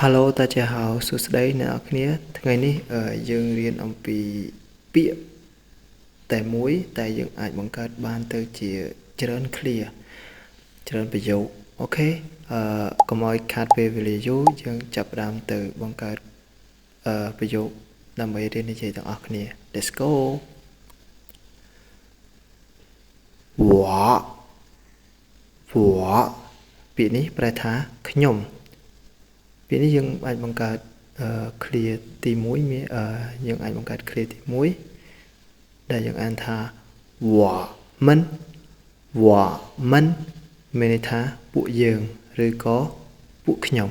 Hello 大家好 សួស្តីអ្នកនរគ្នាថ្ងៃនេះយើងរៀនអំពីពាក្យតែមួយតែយើងអាចបង្កើតបានទៅជាច្រើនឃ្លាច្រើនប្រយោគ OK កុំឲ្យខាតពេលវេលាយូរយើងចាប់ផ្ដើមទៅបង្កើតប្រយោគដើម្បីរៀននិយាយទាំងអស់គ្នា Let's go វវពាក្យនេះប្រែថាខ្ញុំពាក្យនេះយើងអាចបង្កើតឃ្លាទី1មានយើងអាចបង្កើតឃ្លាទី1ដែលយើងអានថាវមិនវមិនមានន័យថាពួកយើងឬក៏ពួកខ្ញុំ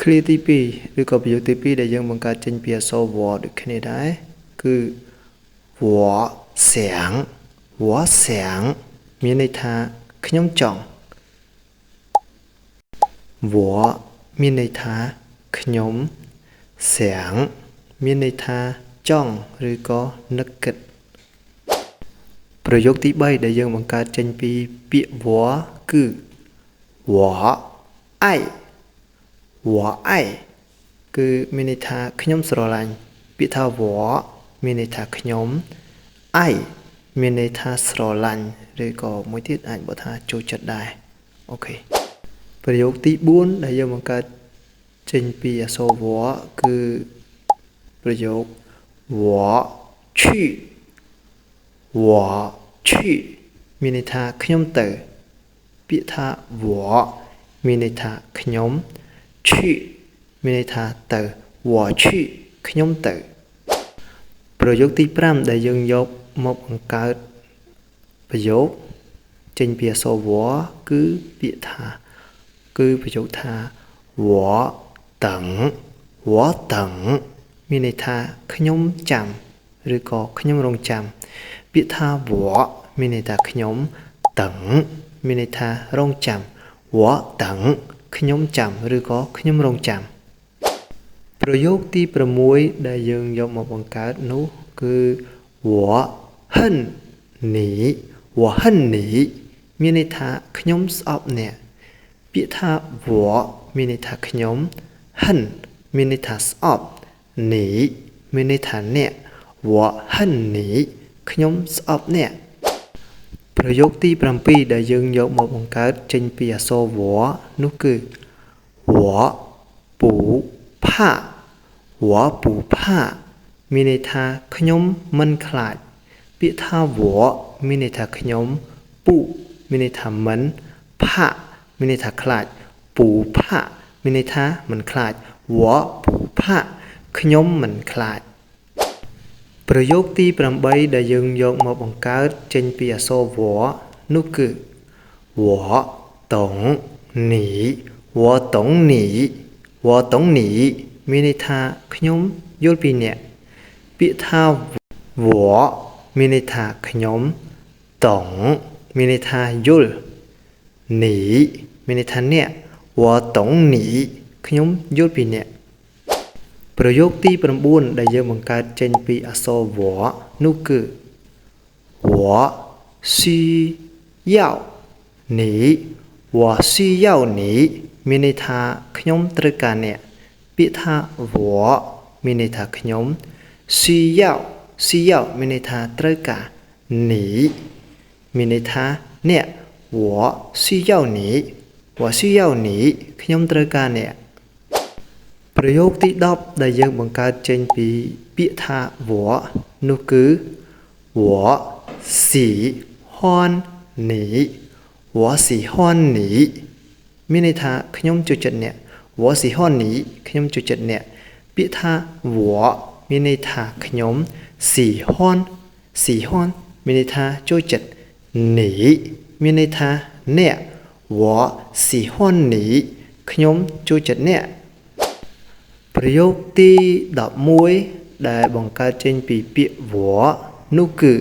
ឃ្លាទី2ឬក៏ប្រយោគទី2ដែលយើងបង្កើតចេញពីអក្សរវដូចគ្នាដែរគឺវសៀងវសៀងមានន័យថាខ្ញុំចង់វមានន័យថាខ្ញុំសៀងមានន័យថាចង់ឬក៏នឹកគិតប្រយោគទី3ដែលយើងបង្កើតចេញពីពាក្យវគឺវអៃវអៃគឺមានន័យថាខ្ញុំស្រឡាញ់ពាក្យថាវមានន័យថាខ្ញុំអៃមានន័យថាស្រឡាញ់ឬក៏មួយទៀតអាចបកថាចូលចិត្តដែរអូខេប្រយោគទី4ដែលយើងបង្កើតចេញពីអក្សរវគឺប្រយោគវឈីវឈីមានន័យថាខ្ញុំទៅពាក្យថាវមានន័យថាខ្ញុំឈីមានន័យថាទៅវឈីខ្ញុំទៅប្រយោគទី5ដែលយើងយកមកបង្កើតប្រយោគចេញពីអក្សរវគឺពាក្យថាគឺប្រយោគថាវតឹងវតឹងមានន័យថាខ្ញុំចាំឬក៏ខ្ញុំរងចាំពាក្យថាវមានន័យថាខ្ញុំតឹងមានន័យថារងចាំវតឹងខ្ញុំចាំឬក៏ខ្ញុំរងចាំប្រយោគទី6ដែលយើងយកមកបង្កើតនោះគឺវហិននីវហិននីមានន័យថាខ្ញុំស្អប់អ្នកពាក្យថាវមានន័យថាខ្ញុំហិនមានន័យថាស្អប់នីមានន័យថាអ្នកវហិននីខ្ញុំស្អប់អ្នកប្រយោគទី7ដែលយើងយកមកបង្កើតចេញពីអក្សរវនោះគឺវពូផាវពូផាមានន័យថាខ្ញុំមិនខ្លាចពាក្យថាវមានន័យថាខ្ញុំពូមានន័យថាមិនផាមានន័យថាខ្លាចពូផាមានន័យថាមិនខ្លាចវពូផាខ្ញុំមិនខ្លាចប្រយោគទី8ដែលយើងយកមកបង្កើតចេញពីអក្សរវនោះគឺវតុងនីវតុងនីវតុងនីមានន័យថាខ្ញុំយល់ពីអ្នកពាក្យថាវមានន័យថាខ្ញុំតុងមានន័យថាយល់នីមានន័យថាអ្នកវតុងនីខ្ញុំយល់ពីអ្នកប្រយោគទី9ដែលយើងបង្កើតចេញពីអក្សរវនោះគឺវស៊ីយ៉ាវនីវស៊ីយ៉ាវនីមានន័យថាខ្ញុំត្រូវការអ្នកពាក្យថាវមានន័យថាខ្ញុំស៊ីយ៉ាវស៊ីយ៉ាវមានន័យថាត្រូវការនីមានន័យថាអ្នកវស៊ីយ៉ាវនីវស៊ីយ៉ាវនីខ្ញុំត្រូវការអ្នកប្រយោគទី10ដែលយើងបង្កើតចេញពីពាក្យថាវនោះគឺវស៊ីហ៊ននីវស៊ីហ៊ននីមានន័យថាខ្ញុំចូលចិត្តអ្នកវស៊ីហ៊ននីខ្ញុំចូលចិត្តអ្នកពាក្យថាវមានន័យថាខ្ញុំស៊ីហ៊នស៊ីហ៊នមានន័យថាចូលចិត្តនីមានន័យថាអ្នកវស៊ីហ៊ននីខ្ញុំចូលចិត្តអ្នកប្រយោគទី11ដែលបង្កើតចេញពីពាក្យវនោះគឺ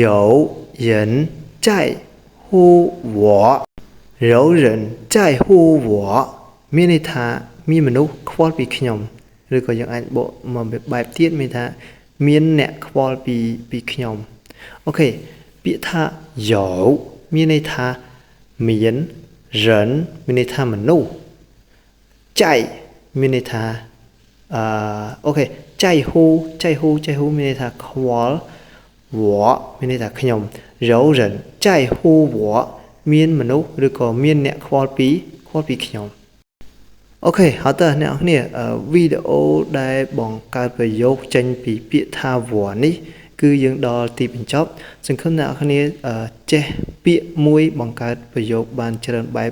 有人在乎我有人在乎我មានន័យថាមានមនុស្សខ្វល់ពីខ្ញុំឬក៏យើងអាចបកមកបែបទៀតមានថាមានអ្នកខ្វល់ពីខ្ញុំអូខេពាក្យថា有មានន័យថាមាន人មានន័យថាមនុស្ស在 មានន័យថា អឺ OK 在乎 在乎 在乎 មានន័យថាខ្វល់ 我 មានន័យថាខ្ញុំ 有人在乎我 មានមនុស្សឬក៏មានអ្នកខ្វល់ពីខ្វល់ពីខ្ញុំ OK ហើយតើអ្នកនរគ្នាវីដេអូដែលបង្កើតប្រយោគចេញពីពាក្យថា 我 នេះគឺយើងដល់ទីបញ្ចប់សង្ឃឹមអ្នកនរគ្នាចេះពាក្យមួយបង្កើតប្រយោគបានច្រើនបែប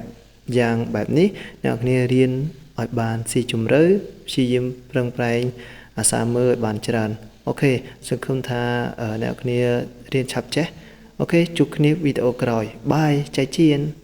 យ៉ាងបែបនេះអ្នកនរគ្នារៀនឲ្យបានស៊ីជម្រៅព្យាយាមប្រឹងប្រែងអាសាមើលឲ្យបានច្រើន OK សង្ឃឹមថាអ្នកនរគ្នារៀនឆាប់ចេះ OK ជួបគ្នាវីដេអូក្រោយ bye 再见。